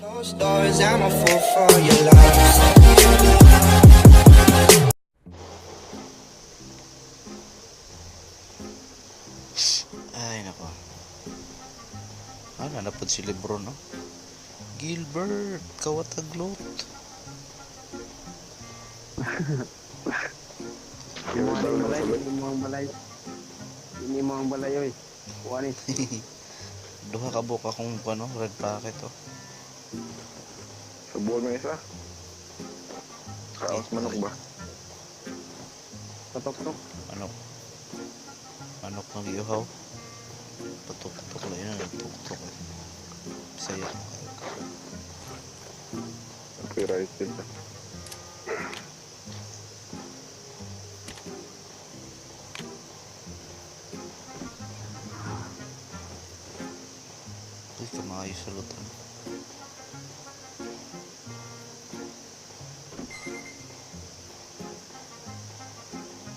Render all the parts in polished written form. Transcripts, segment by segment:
Closed doors, I'm a fool for your love. Ay, nako. Ah, nanapod si Lebron, no? Gilbert, kawataglot. Yung mga balay, yung mga balay. Hindi mo ang balay, oy. Kuha ni. Duha ka buka akong ano, red packet, oh. Subuan mo isa. Kaos manok ba? Patok-tok. Manok. Manok ng iuhaw. Patok-tok lang yun, nagtuktok eh. Saya. Okay, right din. Uy, kamaayos sa lutan.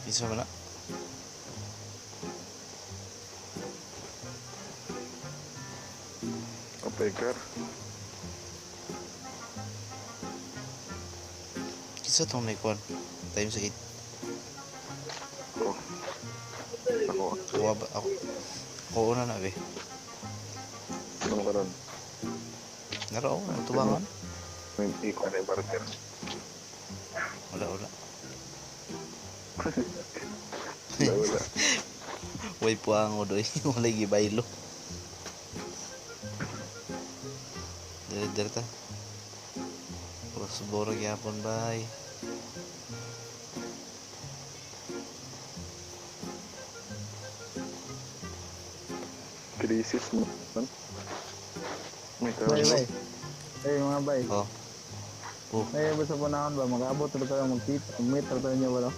Kinsa man na? Okay, car. Kinsa tong naikuan? Times 8. Ako. Ako. Ako ba? Ako. Ako una na, be. Ano ka ron? Naro, natubangan. May ikaw na yung partner. Wala, wala. Wala, wala. Way puango doy. Wala gibaylo. Dire dire ta. Crossboro gyapon bay. Crisis mo. Man. May tao. Bay, bay. Ay, mga bay. Oh. Oh, May iba sa panahon ba? Mag-abot na tayo magkita. Mag-meet na tayo niyo ba, no?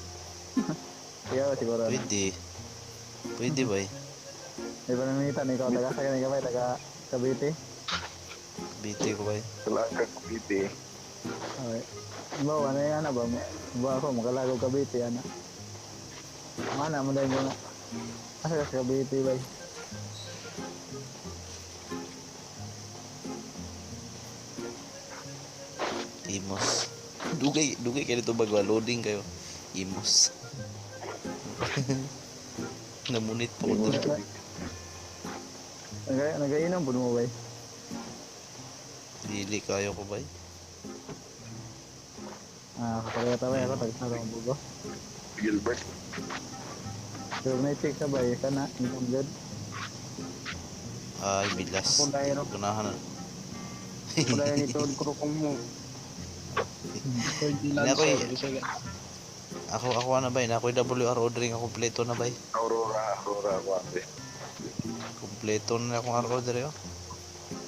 Ikaw, siguro. Na. Pwede. Pwede bay. May panangitan. Ikaw, taga sa kanya bay, taga Cavite. BT ko bay. Kailangan ka Cavite. Okay. Ba, ano yan, ano ba? Ba ako, makalagaw Cavite, ano? Mana mo dahil ko nga. Asa ka sa Cavite, bay? Imos. Dugay dugay kayo dito bagwa loading kayo. Imos. Namunit po ko Imos. dito. Nagainom po mo, bay? Dili kayo ko bay. Ah, kapareha bay ako, taga sa Rombugo. Gilbert. Pero may check ka, bay. Kana, income good. Ay, bilas. Ako dahil. Ganahan na. Wala ni Tol Krukong mo. Hindi ako eh. Ako ako ano bay, na ako'y WR ordering ako kompleto na bay. Aurora. Aurora ako ate. Kompleto na akong R order yo.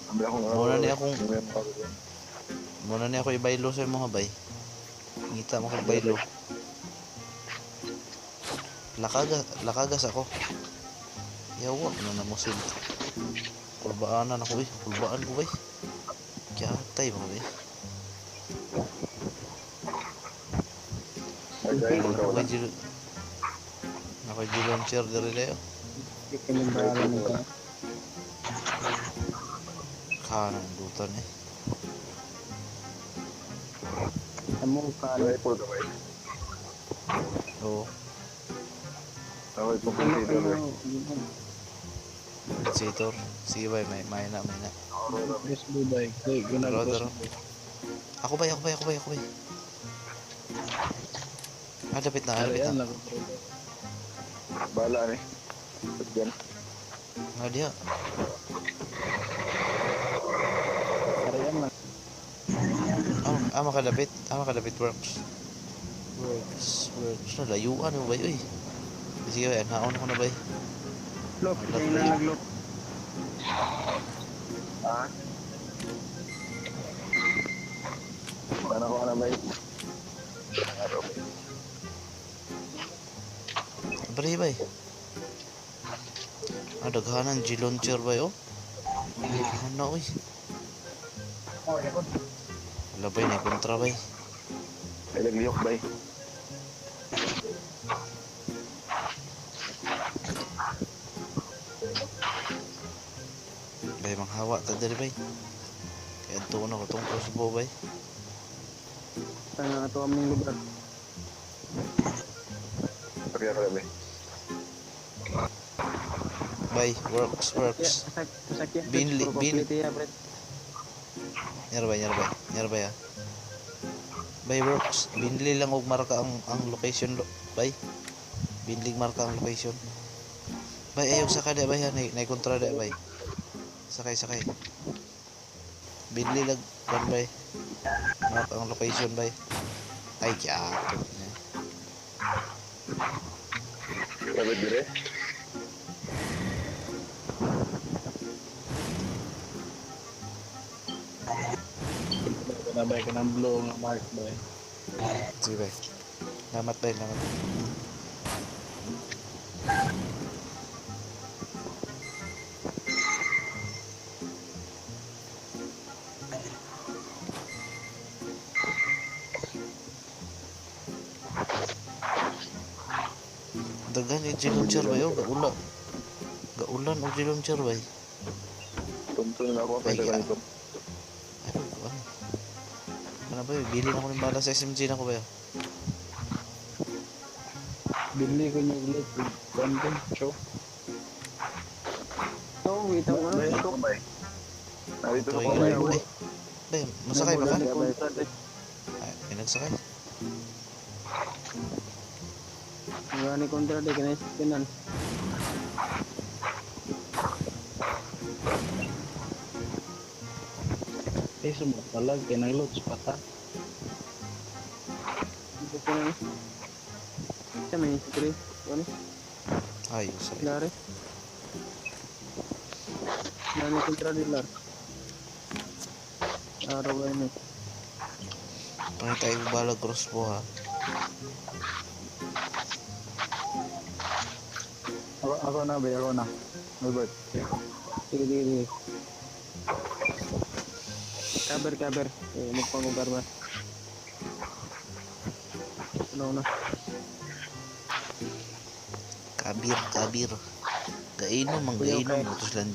Sabi akong Muna Aurora. niya akong- Meron ako dyan. Muna niya ako ibaylo sa mga bay. Ngita mo kong baylo. Lakaga, lakagas ako. Yawa, ano na mo sin. Kulbaanan ako eh. Kulbaan ko bay. Kaya mo bay. Ay, dahil Ako wala. jil. Ako jilon chair diri leo. Hindi ka nang bahala nito. Kanan dutan eh. Amo ka. Rifle ka ba eh? Oo. Ako ipag-consider eh. Consider. Sige bay, may na, may na. Aurora. Crossbow bike. Hey, guna Taro, taro. crossbow. Ako bay, ako bay, ako bay, ako bay. Ah, dapat na, dapat Ariyan na. lang bro. Bala ni. Ba't dyan? Nga diha. Ariyan lang. Ah, ah, makadapit. Ah, makadapit works. Works, works. Na, layuan mo ba yun? Sige bay, naon ko na bay. Lop, Wala may tayo. nalaglop. Ah? Ano ko na may... Araw ba? Bari bay. Ah, daghanan G-launcher bay oh. Daghan na oy. Wala bay, na kontra bay. Ay, naglihok ba eh? Bay, manghawa ta diri bay. Kaya ito na ko itong crossbow bay. Tanga ato aming lugar. Kaya ka bay. Bay, works, works. Sakya. Binli, bin- Ya, pre. Nyarbay, nyarbay. Nyarbay ah. Bay works. Binli lang og marka ang location lo. Bay. Binli marka ang location. Bay ayaw sakay di bay ha. Nay kontra di bay. Sakay sakay. Binli lang kan bay. Mark ang location bay. Ay kyato. Sabi dire. Nabay ka ng blue nga mark bay. Sige bay. Salamat bay, salamat. Daghan ni Jilom Chair bay, oh, gaula. Gaulan og Jilom Chair bay. Tumtul na ako Ay, kay ah. ganito. Ay, ano? Ano ba yun? Bili na ko ng bala sa SMG na ko ba yun? Binli ko niyo ulit. Konti, show. To, wait ako na. Dito ko bay. Nandito Ito ko ay bay. ay. Bay, masakay ba ka? Kontra de. Ay, may nagsakay. Wala ni kontra de kanay kinan. Eh, sumupalag. Kaya nang loads pata. Dito ko na. Sa may 3. Ano? Ay, usay. Lare. Wala ni kontra de lar. Araw ay ni. Pangit tayo bala crossbow ha. Ako na bay, ako na. Albert. Sige, sige, sige. Cover, cover. Eh, magpangugar ba? Ano na? Kabir, kabir. Gainom, ang Kuya, gainom. okay. Ito silang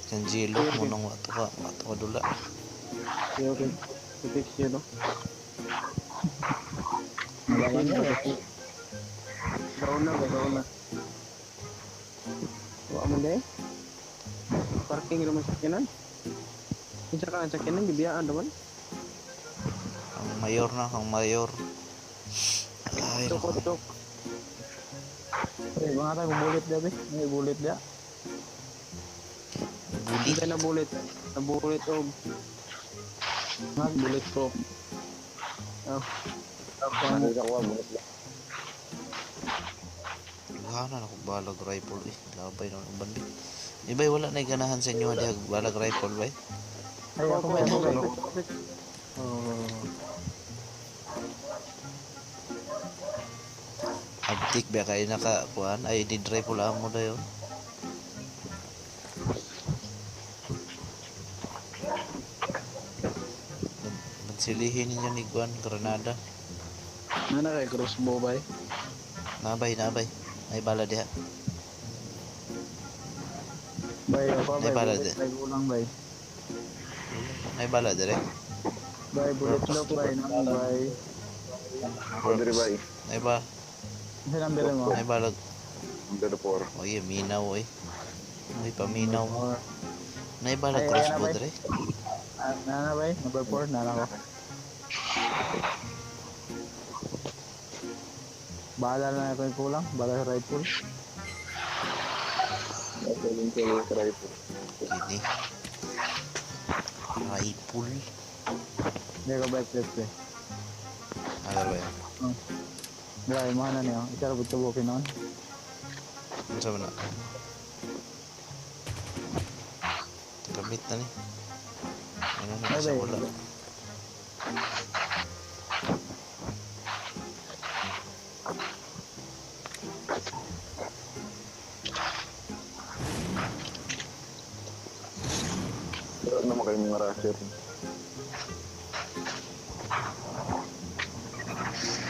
Angelo, Okay, okay. munang wato ka dula. Okay, okay. I-fix yun, no? Malaman niya. Gawin na, gawin na. Wa mo day? Parking naman sa kinan. Isa ka sa kinan, gibiyaan naman. Ang mayor na, ang mayor. Ay, Tok, naku. tok. Eh, mga tayo bullet dia bay. May bullet dia. Bulit. Hindi na bullet. Na bullet og. Mga Bullet proof. Oh. Nandito ko bullet lang. Gana na kung balag rifle eh. Labay na uban bi. Ibay wala na ganahan sa inyo diha balag rifle bay. Ay, ako bay, ako bay. Oh. Abtik ba kay naka kuan ay di rifle amo dayon. Magsilihin ninyo ni Guan Granada. Nana kay crossbow bay. Nabay, nabay. May bala diha. Bay, ako May bay. bala Bullet di. bay kulang bay. May bala dire. Bay, bullet lock bay, nang bay. Ako dire bay. May ba? Kasi number mo. May balag. Number 4. Oy, minaw oy. May paminaw mo. May balag Ay, crossbow ay, dire. Ah, nana bay, number 4, nana ko. Bahala na ako yung kulang, bahala sa rifle. Ako din ko yung rifle. Kini. Rifle. Hindi ko bay, flip eh. Ano ba yan? Grabe, mga na niyo. Isa rabot ka bukin noon. Ano sabi na? Gamit na ni. Ano na Ay, sa bay. wala. Wala naman kayo mga rusher.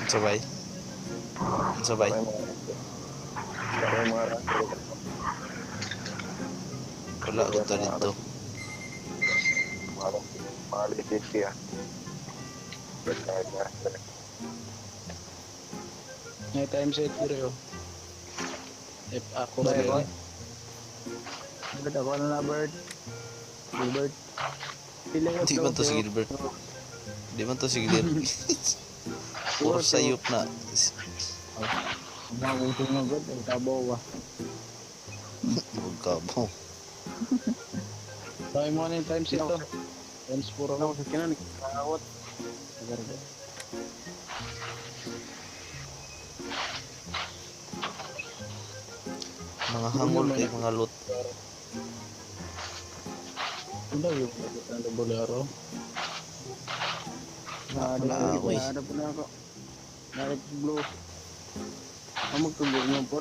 Sabay. Sabay. Wala mga rusher. Wala mga rusher. Wala ko ta dito. Mga rusher. Mahal SSC ah. Pagkaya. May times 8 dire oh. F ako Bay, ra ako. dire. Bird, ako na na, Bird. Gilbert. Pila ka Di man to si Gilbert. Di man to si Gilbert. Puro sayop na. Mga utong nga, Bird. Ang kabaw ba? Huwag ka mo. Sabi mo na yung times 8 oh. Times 4 ako. Ako sa kinan, nakakawat. Agar. Mga hangol kay mga loot. Ano yung ano bolero? Wala ako eh. Ada po na ako. Direct blue. Ang magtubo mo po.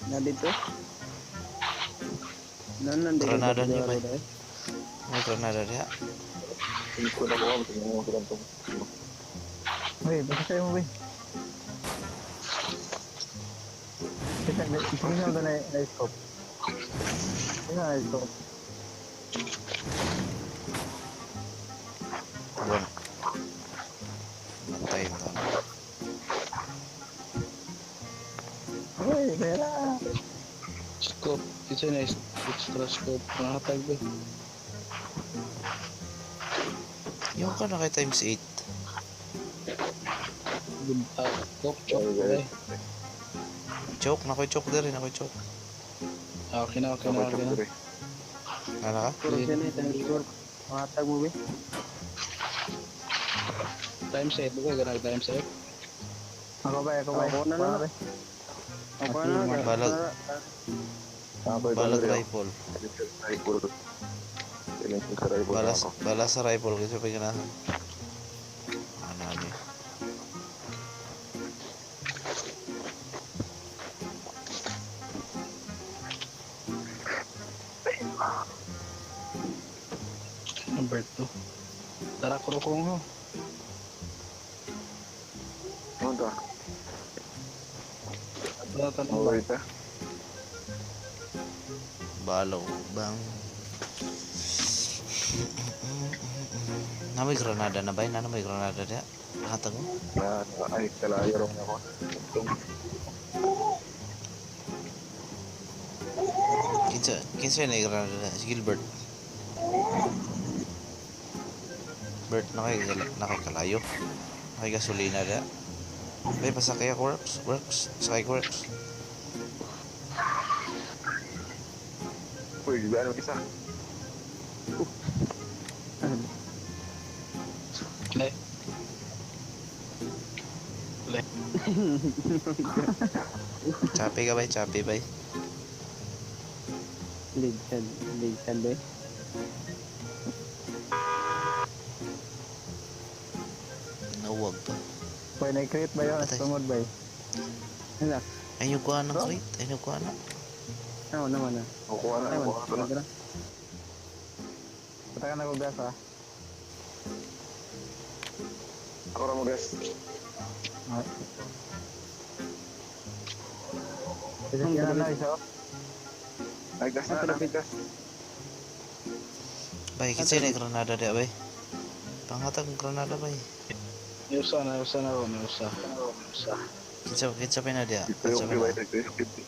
Na dito. Nan nan Granada niyo ba? May granada diha. Hindi ko na ko. Tingnan mo ko lang to. Uy, basta sa'yo mo, bay. Kita, kita mo na na scope. Kita na scope. Buwan. Matay na. Uy, pera. Scope. Isa na extra scope. Nakatag ba? Yung ka na kay times 8. Good. Scope choke ba eh. Choke, nakoy choke diri, nakoy choke. Okay na, okay na, okay na. Ano ka? Puro siya na times 4. Makatag mo ba? Times 8 ba? Ganag times 8. Ako bay, ako bay. Ako na lang. Wala, bay. Ako na. Balag. Balag rifle. Rifle. Silencer sa rifle Bala, na ako. bala sa rifle kasi pa ganahan. Ano ano eh. Number 2. Tara, kurukong ho. Ano to? Tara, tanong ba? Okay ta. Balaw bang. Na may granada na ba? Na may granada diha. Hatag mo. Na, ay, kalayo rin ako. Kinsa kinsa na granada na? Si Gilbert. Bert na kay na kay kalayo. Na kay gasolina diha. Bay pasakay ako works, works, sakay ko works. Uy, ano isa? Le. Le. Chape ka bay, chape bay. Ligsan, ligsan ba? Nawag pa. Bay, na-create ba yun? Patay. Tungod bay. Ano? Ay yung kuha ng crate, ay yung kuha na. Ano naman na? Kukuha na, Ano kukuha na. naman? Patakan ako gas ah. Ako ra magas. Isa kina na isa. oh. Ay, gas na, ay, gas. Bay, kinsa na granada diha bay. Panghatag ng granada bay. May usa na, usa na ako, may usa. Usa. Kinsa kinsa pa na diha? Ito Kinsa yung pa kibay, na? ito yung kibay.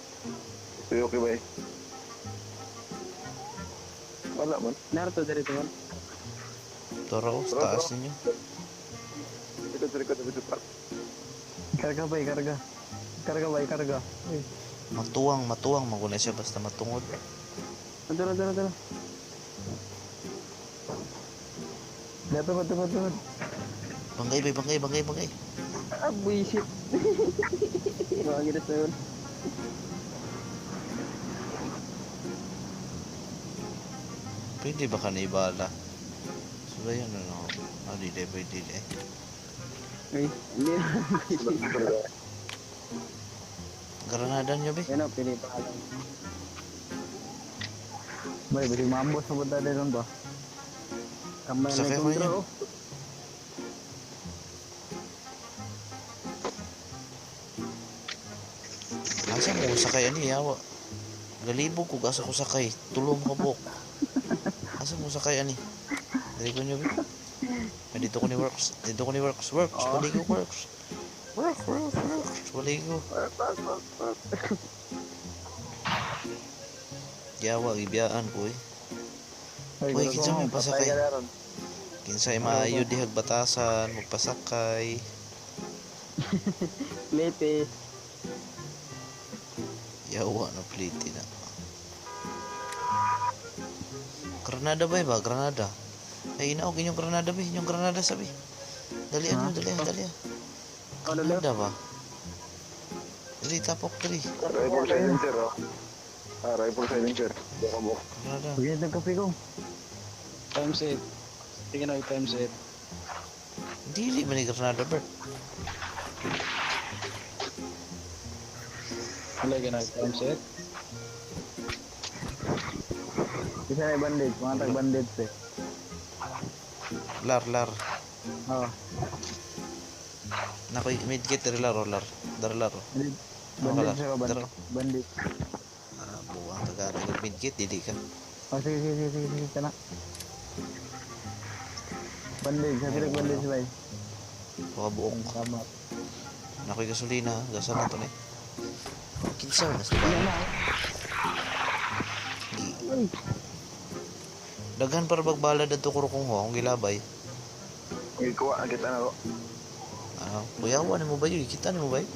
Ito yung kibay. Wala man. Naruto dito man. Toro, sa taas ninyo. Likod sa likod, likod sa park. Karga bay, karga. Karga bay, karga. Uy, Matuwang, matuwang maguna siya basta matungod. Tara, tara, tara. Dato, tungod, tungod. Bangay bay, bangay, bangay, bangay. Ah, buisit. Wag gina sa yun. Pwede ba ka na ibala? So ba yun ano? Ah, di di, pwede di. Ay, hindi. Granada nyo be? Yan o, pinipalang. Bay, basig maambos na punta din ba? Kamay na Sakay ko kontra niya. oh. Asa mo sakay ani yawa? Galibog ko asa ko sakay. Tulong ka buok. Asa mo sakay ani? Dali ko nyo, be. Ay, dito ko ni Works. Dito ko ni Works. Works. Baligo, Works. Work, work, works. Baligo. Yawa, gibiyaan ko eh. Ay, Uy, kinsa may patay pasakay? ka na ron. Kinsay maayo dihag batasan, magpasakay. Late eh. Yawa na pliti na. Granada ba ba? Granada. Ay, inaog inyong granada ba? Inyong granada sabi. Dalian mo, dalian, dalian. Ano lang? Granada ba? Dali, tapok, dali. Rifle silencer, oh. Ah, rifle silencer. Baka bok. Granada. Paginit ng kape ko. Times 8. Tingnan na times 8. Dili man ni granada, Bert. Wala ka na times 8. Isa na bandage, mga tag bandage eh. Lar, lar. Oo. Nakoy, medkit, dari laro, lar. Dari laro. Bandage, Ano ka, bandage lar? siya Dara. bandage. Bandage. Ah, buwang taga nag medkit, dili ka. Oh, sige, sige, sige, sige, sige, kana. Bandage, sabi Ay, nag bandage bay. Baka buok. Tama. Nakoy gasolina, gasan na to ni. Kinsa man sa ba? Daghan para bagbala dadto kung ho, akong gilabay. Okay, kuha. Kita na ko. Ah, kuyawa ni mo ba yun? Kita ni mo ba yun?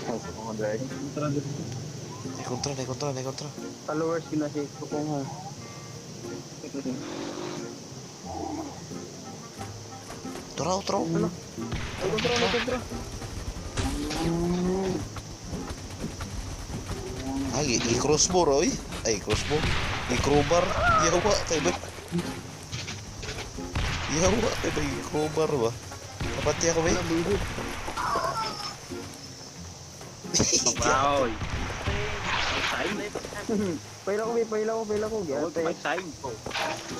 Sa mga drag. Kontra dito. Ay kontra, ay kontra, ay kontra. Followers yun na si Kukong Hong. Turaw, turaw. Ay, kontra, ay, kontra. Ay, i-crossbow roy. Ay, crossbow. I-crowbar. Yawa, kay ba? Yawa, kay ba? I-crowbar ba? Kapati ako ba? Paila ko, bay, paila ko, paila ko. Gata eh.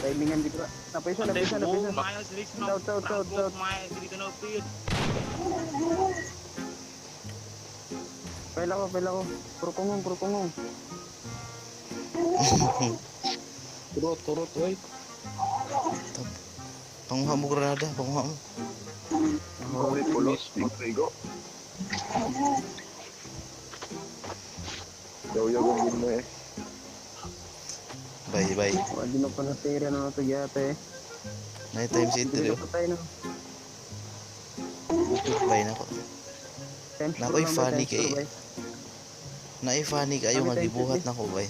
Timingan di ko. Napisa, napisa, napisa. Out, out, out, out. Paila ko, paila ko. Kurukongong, kurukongong. Turot, turot, oy. Panguha mo granada, panguha mo. Ulit pulos. Magrigo. Yaw-yaw ang gin mo eh. Bye, bye. Wala din ako na tira na ito gata eh. 9 times 8 Hindi dili. na patay na. Bye na ko. Times four Nakoy, lang, bay, funny times four, kay- bay. Naay funny kayo Kami nga times gibuhat eight, na ko bay.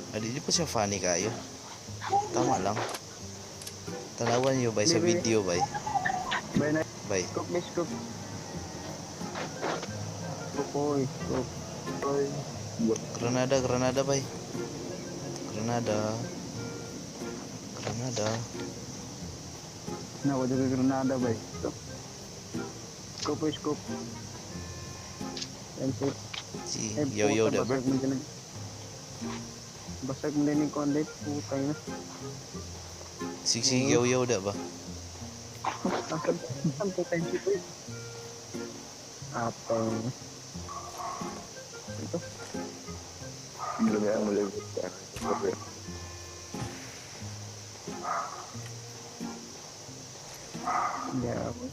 Ah, di pa siya funny kayo. Tama lang. Tanawan niyo bay sa Di, bay. video bay. Bay na Bay. Scoop, bay, scoop. Scoop, oy, scoop. Ay. Granada, granada bay. Granada. Granada. na ko jud granada bay. Scoop, oy, scoop. Times eight. Si Eh, yo yo puta, da basag Bert. mo din. Basag mo din yung kondet. Putay na. Si si yo yo da ba? Asan? Asan po times eight, oy? Atay na. Ito. Lumiyan mo level. Okay. Yeah, boy.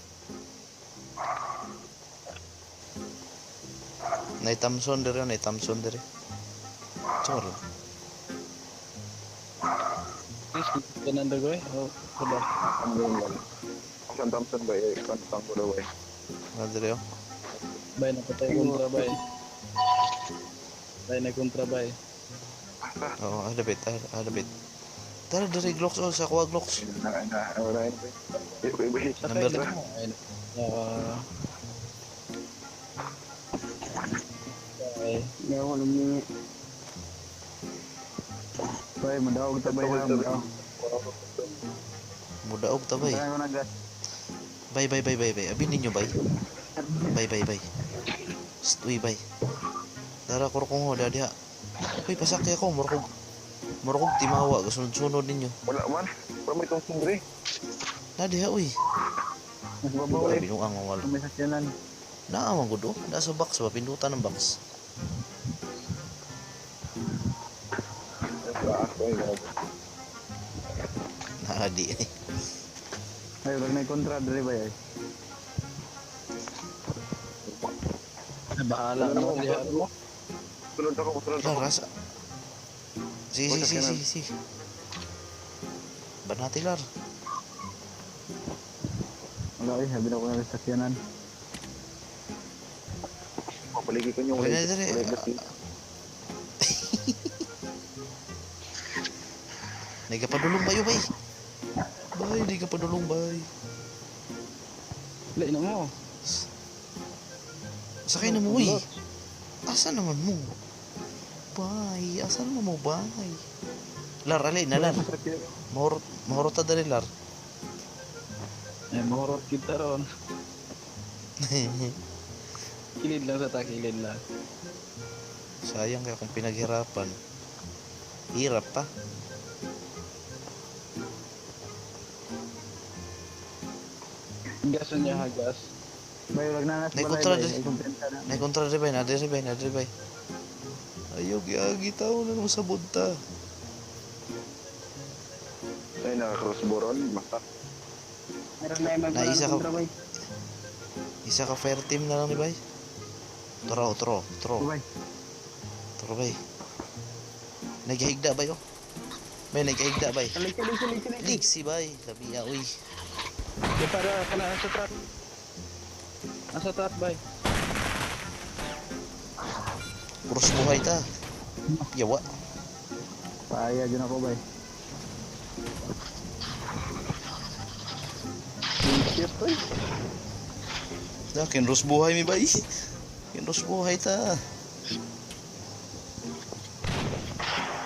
Nay Thompson dere, nay Thompson dere. Chor. Yes, kanan dagoy. Oh, diba? Ang ganun lang. Ang Thompson ba eh? Kantang ko daw eh. Na dere oh. Bay, napatay kontra, bay. Bay, na kontra, bay. Oo, ah, dapit, ah, ah, dapit. Tara dere Glocks oh, sa kuha Glocks. Na, na, wala yun. Eh, eh, eh. Number Sakay na mo. Ay, ay, Hindi ako lumingi. Bay, madaog ta bay ha, madaog. Mudaog ta bay. Tayo ko na gas. Bay bay bay bay bay. Abi ninyo bay. Bay bay bay. Psst, uy bay. Tara kurkong ho dadiha. Uy pasakay ako murkog. Murkog timawa gasunod-sunod ninyo. Wala man. Wala may Thompson dre. Na diha uy. Mas babaw Ay eh. binuang wala. May sakyanan. Naa man gud oh. Naa sa box ba pindutan ng box. Taas ko eh. grabe. Ah, di. Ay, wag na kontra diri ba ay. Ay, bahala Ano na mo? mo diha mo. Sunod ako, sunod Lar, ako. asa. Sige, Uy, sige, sige, sakyanan. sige, sige. Banati, Lar. Wala eh, sabi na ko na sa sakyanan. Papaligi ko niyo. Okay na, dali. Wala gas. Nagapadulong bayo, bay. Bay, di ka padulong, bay. Lain na mo. Sakay na mo, uy. Asa naman mo? Bay, asa naman mo, bay? Lar, alay na, Lar. Mahurot, mahurot ta dali, Lar. Ay, mahurot kita ron. Kilid lang sa ta, kilid lang. Sayang kaya kung pinaghirapan. Hirap pa. Gas na niya ha, gas. Bay, wag na nas Nay, balay kontra bay. diri. Ay, kumpiyansa na. Nay kontra rin bay, nadiri bay, nadiri bay. Ayaw giagi tao na naman sa bunta. Ay, naka-crossbow roll. Basta. Meron na yung Naisa ka- kontra bay. Isa ka fire team na lang ni bay. Tro, tro, tro. Bay. Tro bay. Naghihigda bay oh. Bay, naghihigda bay. Liksi, liksi, liksi, liksi. Liksi bay. Labi ah, uy. Di para kana nasa trap. Nasa trap bay. Cross buhay ta. Yawa. Paaya dyan ako bay. Shit, ay. Da, kinros buhay mi bay. Kinros buhay ta.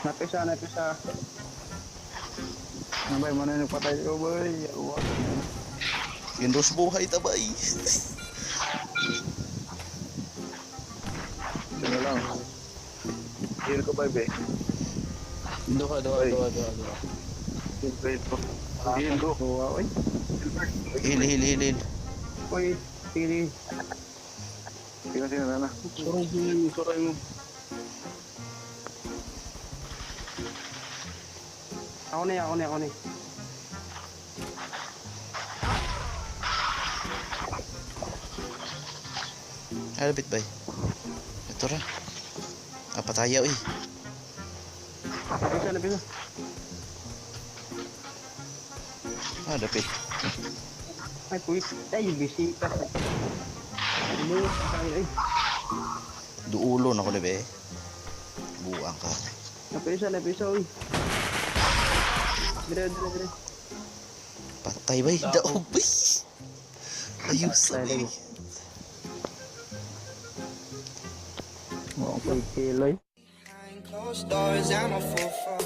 Napisa, napisa. Ano bay, muna yung nagpatay ko bay. Yawa. Kinros buhay ta bay. Sino lang. Heal ko ba, be? Duha, duha, Ay. duha, duha, duha. Heal ko, heal ko. Heal ko. Kuha, oy. Heal first. Heal, heal, heal, heal. Uy, sige. Sino, sino, nana? Suray mo, suray mo. Ako na, ako na, ako na. Alapit bay. Ito ra. Ah, pataya uy. Napisa, napisa. Ah, dapit. Ay, puwit. Ay, bisita. Ano, ay, ay. Duulo na ko labi. Buang ka. Napisa, napisa, uy. Dire, dire, dire. Patay bay. Daog bay. Ayos Patay bay. Mo ko kiloy. Behind closed doors, I'm a fool for